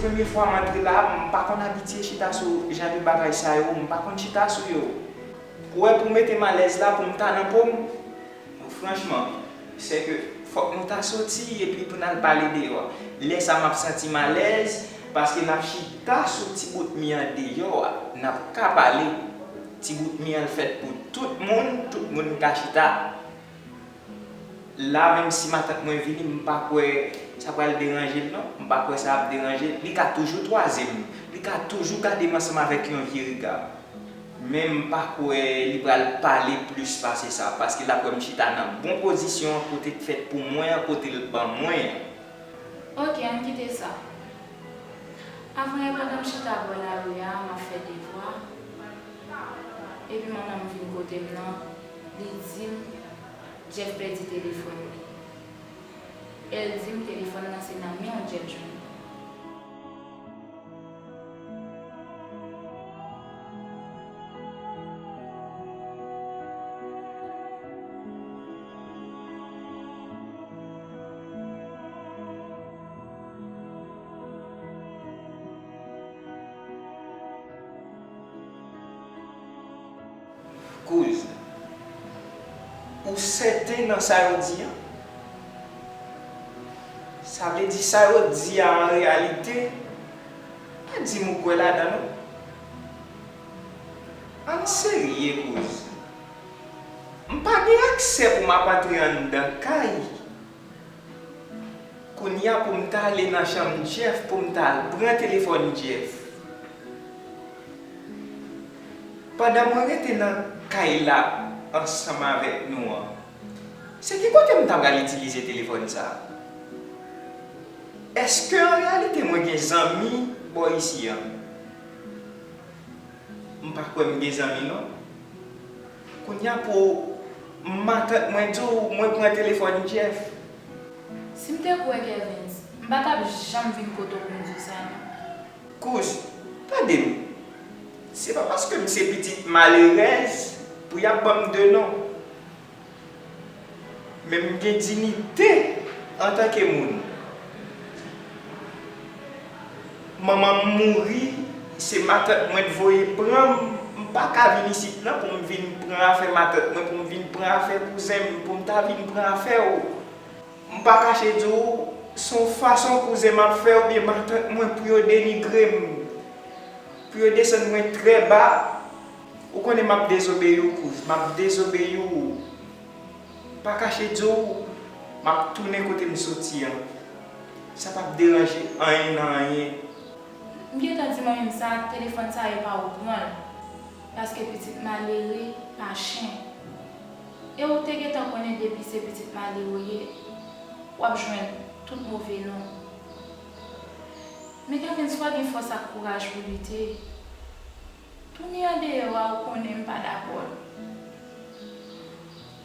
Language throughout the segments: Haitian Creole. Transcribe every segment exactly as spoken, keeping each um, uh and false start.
Premye fwa m antre la, m pa konn abitye chita sou jan de bagay sa yo, m pa konn chita sou yo. Ou wè, pou mete m alèz la, pou m ta nan po m, franchman, sèke fòk nou ta soti epi pou n al pale deyò. Lè sa a, m ap santi m alèz, paske n ap chita sou ti bout mi an deyò a, n ap ka pale. Ti bout mi an fèt pou tout moun, tout moun ka chita. La, menm si matant mwen vini, m pa kwè sa pral deranje l, non. M pa kwè sa ap deranje l. Li ka toujou twaze m. Li ka toujou gade m ansanm avèk yon vye rega. Men m pa kwè li pral pale plis pase sa, paske l ap wè m chita nan bon pozisyon an, kote k fèt pou mwen an, kote l ban mwen an. Oke, ann kite sa. Avanyè, pandan m chita bò lari a, m ap fè devwa, epi manman m vin kote m nan, li di m Jeff pèdi telefòn li. E l di m telefòn nan se nan men w Jeff jwenn. Kouz, ou sèten nan sa yo di an? Sa vle di sa yo di a an reyalite? Pa di m ou kwè ladan non. Ann serye, kouz. M pa gen aksè pou m ap antre anndan kay. Kounye a pou m ta ale nan chanm Jeff, pou m ta al pran telefòn Jeff. Pandan mwen rete nan kay la ansanm avèk nou an, se ki kote m ta pral itilize telefòn sa a? Èske an reyalite mwen gen zanmi bò isi an? M pa kwè m gen zanmi non. Kounye a pou matant mwen di w mwen pran telefòn Jeff. Si m te kwè Kervens, m pa t ap janm vin kote w pou m di w sa non. Kouz, tande m. Se pa paske m se pitit malerèz pou y ap ban m de non. Men m gen diyite antanke moun. Manman m mouri, se matant mwen t voye pran m. M pa ka vin isit lan pou m vin pran afè matant mwen, pou m vin pran afè kouzen m, pou m ta vin pran afè w. M pa kache di w, se yon fason kouzen m ap fè oubyen matant mwen pou yo denigre m, pou yo desann mwen trè ba. Ou konnen m ap dezobeyi w, kouz, m ap dezobeyi w. M pa kache di w, m ap tounen kote m soti an. Sa p ap deranje anyen nan anyen. M gentan di mwen menm sa, telefòn sa yo pa ou pran l, paske pitit malere pa chen. E ou te gentan konnen depi se pitit malere w ye, w ap jwenn tout move non. Men Kervens, fò w gen fòs ak kouraj pou lite. Tounen andeyò a, ou konnen m pa dakò l.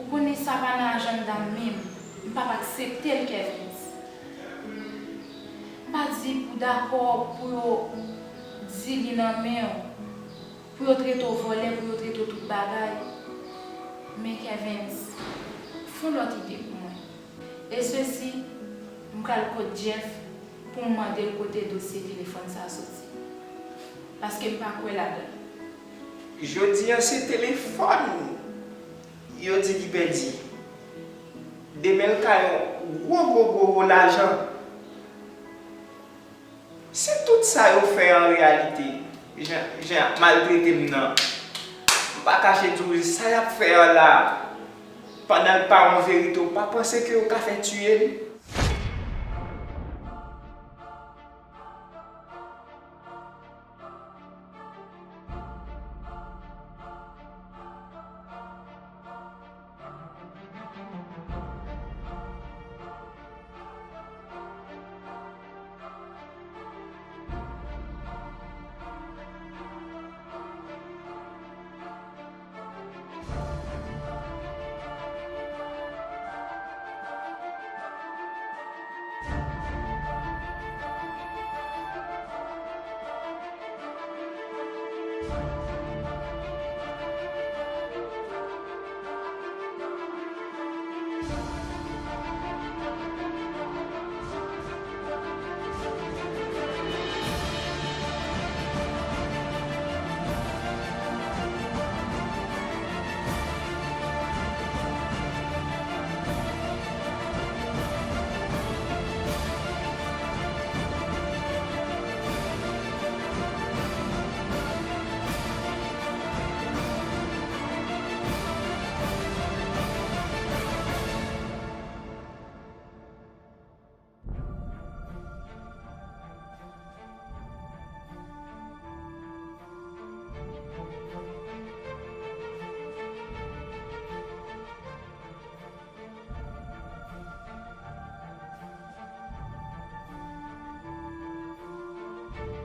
Ou konnen sa pa nan ajanda m menm. M p ap aksepte l, Kervens. M pa di pou dakò pou yo di li nan men w, pou yo trete w vòlè, pou yo trete w tout bagay. Men Kervens, fè yon lòt ide pou mwen. E sesi, m pral kot Jeff pou m mande l kote dosye telefòn sa a soti. Paske m pa kwè ladan l. Jodi a se telefòn yo di li pèdi. Demen l ka yon gwo, gwo, gwo, gwo lajan. Si tout sa yo fè an reyalite, jan, jan y ap maltrete m nan, m pa kache di w sa y ap fè an la, pandan l pa yon verite, w pa panse ke yo ka fè tiye l?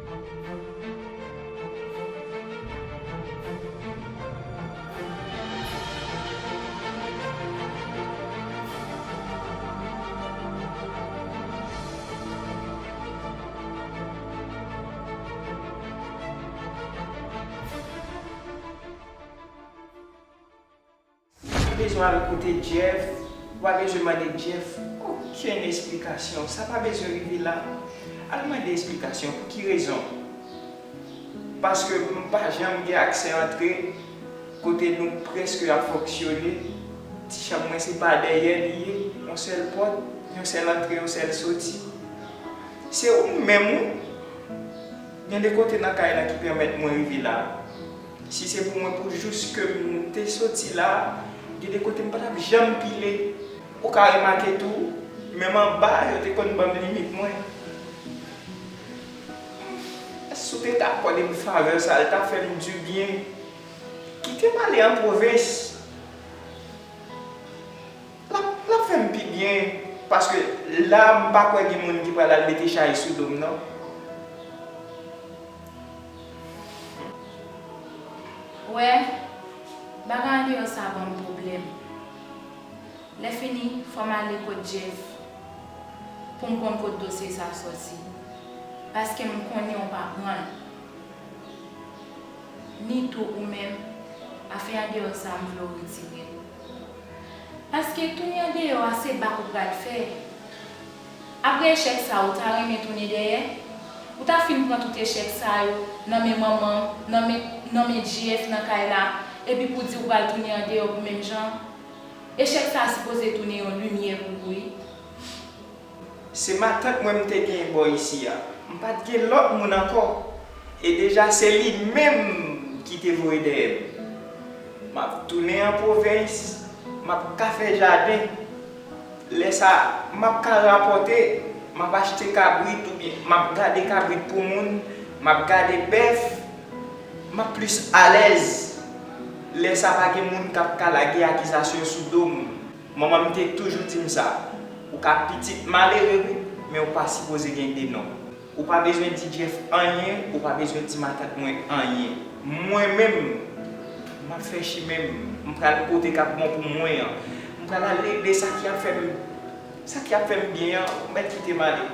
Ou bezwen al kote Jeff, ou pa bezwen mande Jeff okenn esplikasyon. Sa pa bezwen rive la. Al mande esplikasyon pou ki rezon? Paske m pa janm gen aksè antre kote nou prèske ap fonksyone. Ti chanm mwen se pa dèyè li ye, yon sèl pòt, yon sèl antre, yon sèl soti. Se ou menm ou gen de kote nan kay la ki pèmèt mwen rive la. Si se pou mwen pou jous ke m te soti la, gen de kote m pa t ap janm pile. Ou ka remake tou, menm anba, yo te konn ban m limit mwen. Si w te ta akòde m favè sa, l ta fè m dibyen. Kite m ale an pwovens. L ap, l ap fè m pi byen, paske la, m pa kwè gen moun ki pral al mete chay sou do m, non. Wè, bagay andeyò sa ban m pwoblèm. Lè fini, fò m ale kot Jeff pou m konn kot dosye sa sòti. Paske m konnen w pa pran l. Ni tou ou menm, afè andeyò sa m vle w retire l. Paske tounen andeyò a se bak ou pral fè. Apre echèk sa, ou ta renmen tounen dèyè? Ou ta fin pran tout echèk sa yo nan men manman m, nan men, nan men J F nan kay la, epi pou di ou pral tounen andeyò pou menm jan? Echèk sa sipoze tounen yon limyè pou ou, wi. Se matant mwen m te gen bò isi a. M pa t gen lòt moun ankò. E deja se li menm ki te voye dèyè m. M ap tounen an pwovens, m ap ka fè jaden. Lè sa, m ap ka rapòte, m ap achte kabrit oubyen m ap gade kabrit pou moun, m ap gade bèf, m ap plis alèz. Lè sa pa gen moun k ap ka lage akizasyon sou do m. Manman m te toujou di m sa, ou ka pitit malere wi, men ou pa sipoze gen de non. Ou pa bezwen di Jeff anyen, ou pa bezwen di matant mwen anyen. Mwen menm, m ap fè chimen m, m pral kote k ap bon pou mwen an. M pral al regle sa ki ap fè m, sa ki ap fè m byen an, ou mèt kite m ale.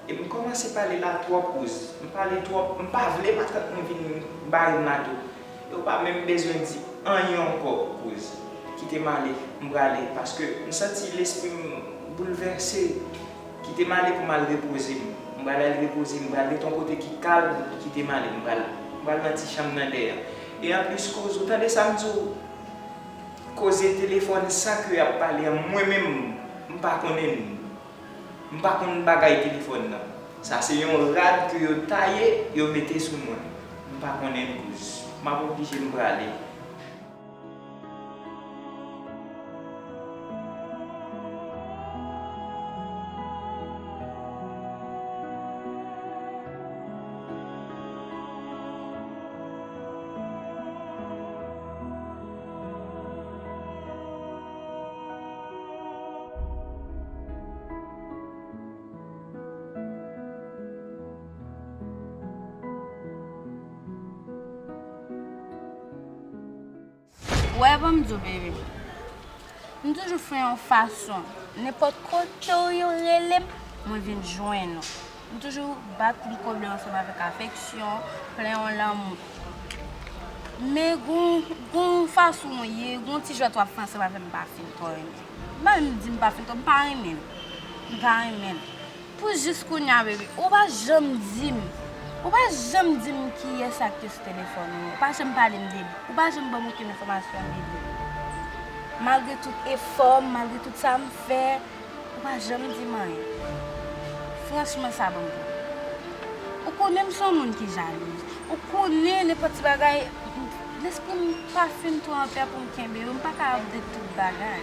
E m kòmanse pale la twòp, Kouz. M pale twòp, m pa vle matant mwen vin bare m la tou. E ou pa menm bezwen di anyen ankò, Kouz. Kite m ale, m prale, paske m santi lespri m boulvèse. Kite m ale pou m al repoze m. M pral al repoze m, m pral ret yon kote ki kalm, kite m ale, m pral, m pral nan ti chanm nan dèyè. E anplis, Kouz, ou tande sa m di w? Koze telefòn sa ke y ap pale an, mwen menm, m pa konnen l. M pa konn bagay telefòn nan. Sa se yon rad ke yo taye, yo mete sou mwen. M pa konnen l, Kouz. M ap oblije m prale. Wè, ban m di w, baby. M toujou fè yon fason. Nenpòt kote w ye w rele m, mwen vin jwenn ou. M toujou bat pou m koble ansanm avèk afeksyon, plen yon lanmou. Men gon, gon fason w ye, gon ti jwèt w ap fè ansanm avè m, m pa fin twò renmen. M pa menm di m pa fin twò, m pa renmen l. M pa renmen l. Pou jis kounye a, baby, ou pa janm di m, ou pa janm di m kiyès sa k te sou telefòn ou. Ou pa janm pale m de li. Ou pa janm ban m okenn enfòmasyon de li. Malgre tout efò m, malgre tout sa m fè, ou pa janm di m anyen. Franchman, sa ban m pwoblèm. Ou konnen m se yon moun ki jalouz. Ou konnen nenpòt ti bagay, lespri m pa fin twò anpè pou m kenbe yo. M pa ka update tout bagay.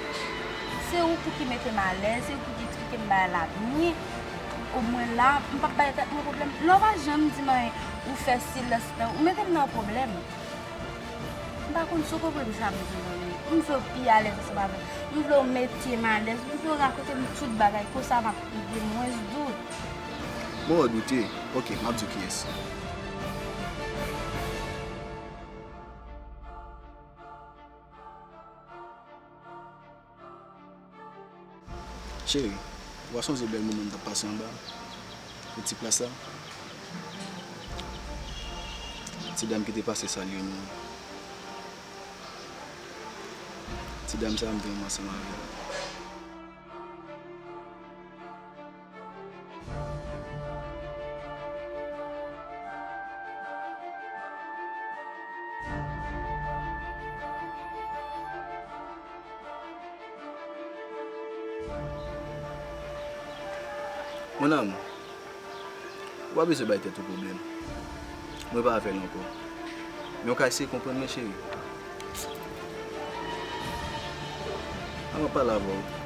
Se ou pou ki mete m alèz, se ou pou ki eksplike m bagay la byen. Omwen la, m p ap bay tèt mwen pwoblèm. Lè w pa janm di m anyen, ou fè silans nan, ou mete m nan pwoblèm. M pa konn si w konprann sa m di w, non, men m vle w pi alèz ansanm avè m. M vle w mete m alèz, m vle w rakonte m tout bagay, konsa m ap gen mwens dout. Mwen redoute. Ok, m ap di w kiyès. Cheri, w a sonje bèl moman n t ap pase anba, nan ti plas la? Ti dam ki te pase salye nou. Ti dam sa a, m te renmen ansanm avè l. Mon amour, ou pa bezwen bay tèt ou pwoblèm. Mwen pa avè l ankò. Men w ka eseye konprann mwen, cheri. An, m ap pale avè w.